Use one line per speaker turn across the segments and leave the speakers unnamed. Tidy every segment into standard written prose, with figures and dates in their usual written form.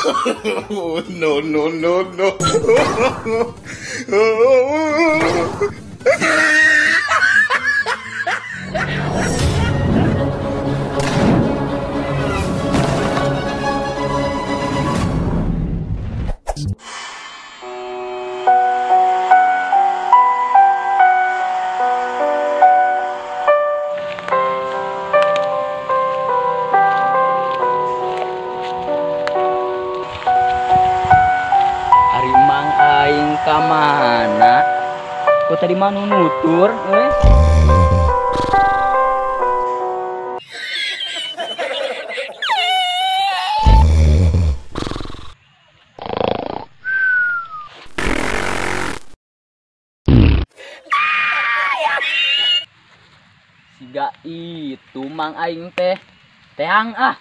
No, no, no, no.
Ka mana? Kok tadi mah nutur, eh? Siga itu mang aing teh teang ah.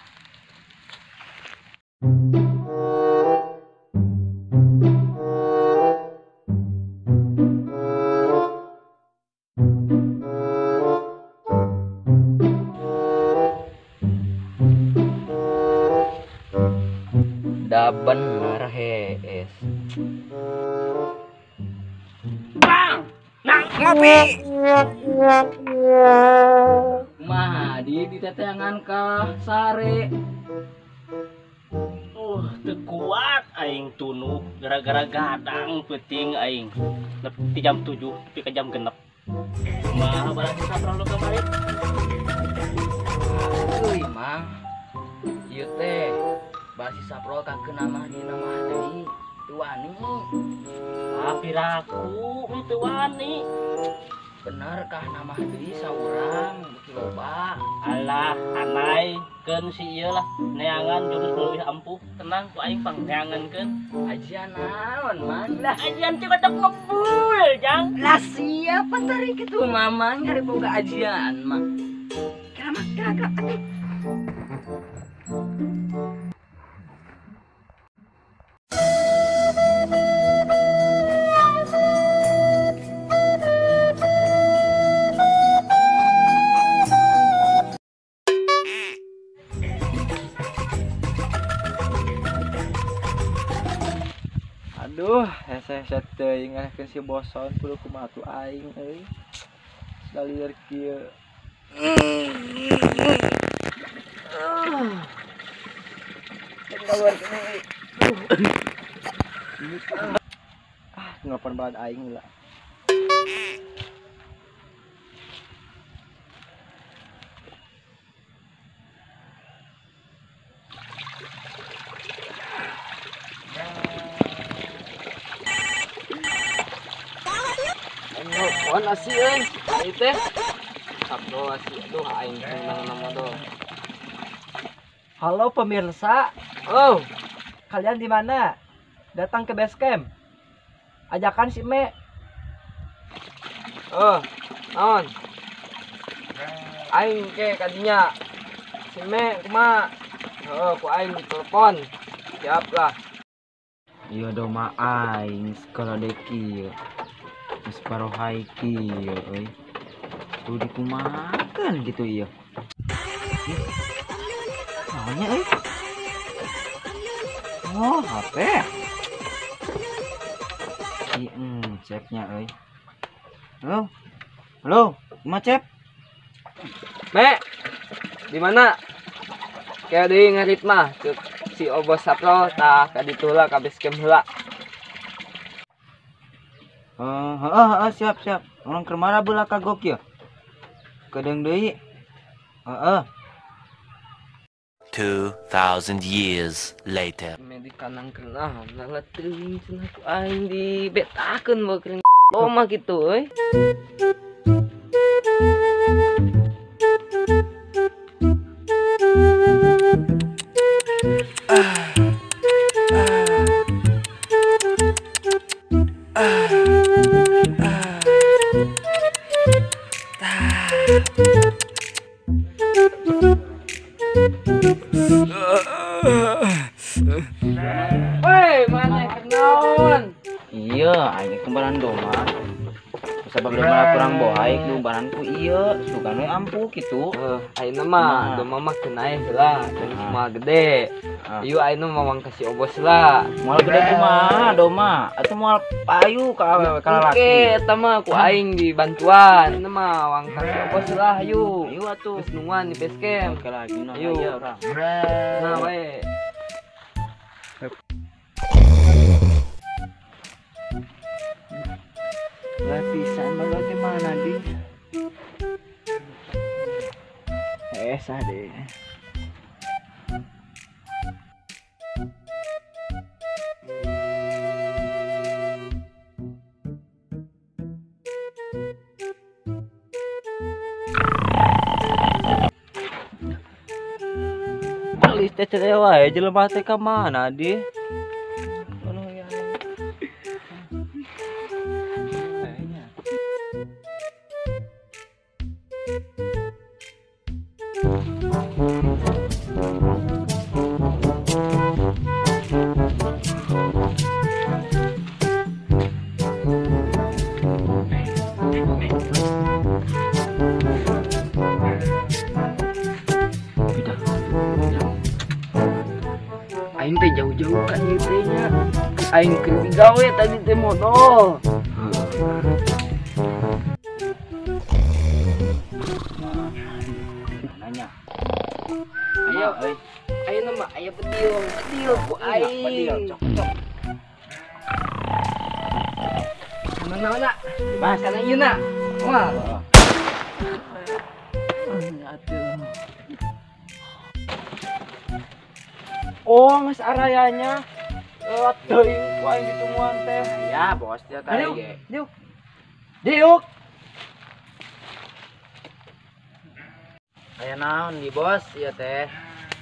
Da bener hees.
Bang, nang ngopi.
Mah di diteteangan ka sare.
Teu kuat aing tunu gara-gara gadang peuting aing. Nepi jam 7 nepi ka jam 6. Kumaha barang saprol lu kamari?
Euy, Mang. Ieu teh basi saprol ka keuna mah dina mah deui. Teu wani.
Ah, piraku teu wani.
Bener kah nama deui saurang beuki loba.
Alah, anai keun si ieu lah neangan jurus leuwih ampuh. Tenang ku aing pang neangankeun.
Ajian naon, Mang? Lah
ajian teh kotak ngebul, Jang.
Lah siapa tadi kitu Mamang hari boga ajian mah. Kira mah kira kira atuh.
Aduh, hese-hese teuing ngalehkeun si boson kudu kumaha tuh aing euy. Salieur kieu. Ah, nelpon banget aing lah.
Nelpon asi euy, ai teh. Sabdo asi aduh aing senang nama doh.
Halo pemirsa.
Oh,
kalian di mana? Datang ke base camp. Ajakan si Me.
Oh, naon? Aing ke kadinya. Si Me kumaha? Heeh, ku aing ditelepon. Siap lah.
Iya doma aing sekolah deki. Geus parohai kieu euy. Tuh dikumahakeun gitu ieu. Naonnya euy? Oh, HP. Si cepnya euy. Halo. Halo, kumaha Cep?
Me. Di mana? Kayak deui ngarit mah si Obos Saprol tah ka ditu heula ka base camp heula.
Heeh, siap siap. Urang keur marah beula kagok ieu. Kedeung deui. Heeh.
2000 years later.
Medi kanang keuna lah teuing cenah ku aing dibetakeun bae keur mah kitu euy. Woi, mana kenaon?
Iya, aing kembaran doma. Sabab doma kurang bohaik lu ngubaran ku ieu sugan we ampuh kitu.
Ayeuna mah domba mah keun ae heula, can moal gede. Ieu ayeuna mah wang ka si Obos lah.
Moal gede kumaha domba? Atuh moal payu ka awewe ka lalaki.
Oke, eta mah ku aing dibantuan. Ayeuna mah wang ka si Obos lah hayu.
Ayo atuh.
Geus nungguan di base camp.
Oke lagi nah
Ayo.
aya urang.
Nah we.
Lapisan baru teh mana di? Sah deh.
Alis teh teh wae jelema teh ka mana di?
Aing teh jauh-jauh kan ieu teh nya. Aing keur digawe tadi teh modal.
Nanya.
Ayo, ayeuna mah aya bedil, bedil ku aing.
Bedil cok cok.
Mana mana? Bahas kana ieu na. Wah.
Oh, geus arayanya. Lewat teuing ku aing ditungguan teh.
Ya, bos dia tadi ge.
Diuk. Diuk.
Aya naon di bos ieu teh?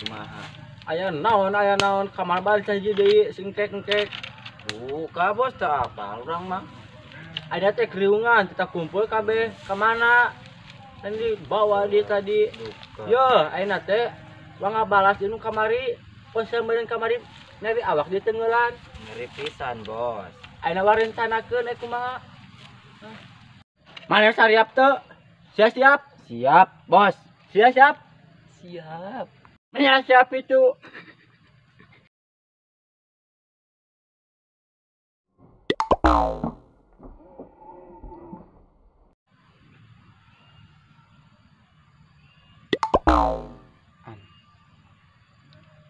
Kumaha?
Aya naon kamar balik saja deui singkek-engkek.
Buka bos teu apal urang mah.
Ada teh kriungan kita kumpul kabeh ka mana? Dan dibawa dia tadi. Yo, ayeuna teh wang ngabalas nu kamari. Ponsel meureun kamari nyari awak di tenggelan.
Ngeri pisan, bos.
Ayeuna warencanakeun eh kumaha? Mana sariap teu? Siap siap?
Siap, bos.
Siap siap?
Siap.
Mana siap itu?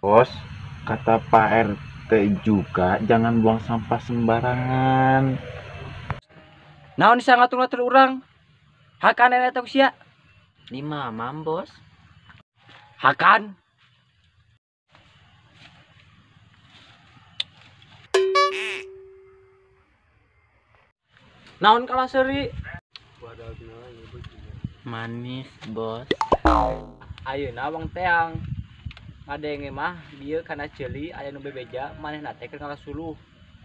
Bos, kata Pak RT juga jangan buang sampah sembarangan.
Naon bisa ngatur-ngatur urang? Hakan eta sia.
Lima mam, bos.
Hakan. Naon kalah seuri?
Manis, bos.
Ayeuna wang teang. Ngadenge mah dieu kana ceuli aya nu bebeja manehna teh keur ngalasuluh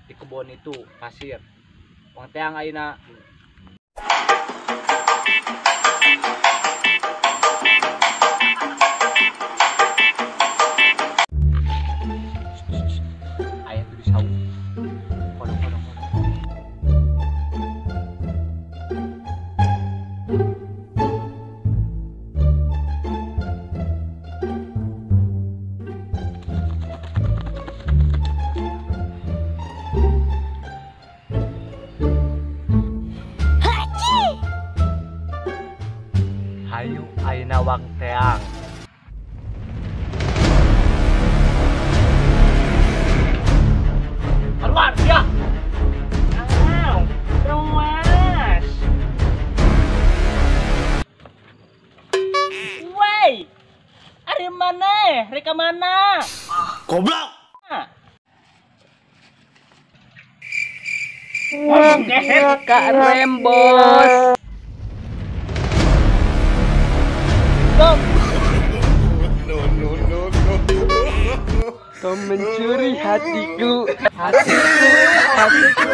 di kebon itu pasir. Wang teang ayeuna. Aya tuh di saung. Kodok kodok kodok. Hayu ayeuna wang teang. Keluar ya. Aw, ruas. Woi. Ari mana? Reka mana?
Goblok.
Kak rem, bos.
No no no no.
Kau mencuri hatiku, hatiku, hatiku.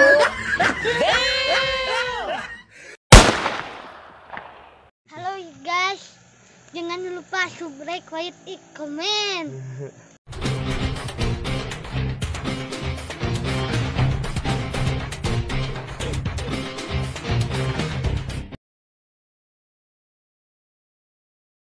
Halo guys, jangan lupa subscribe, like, komen.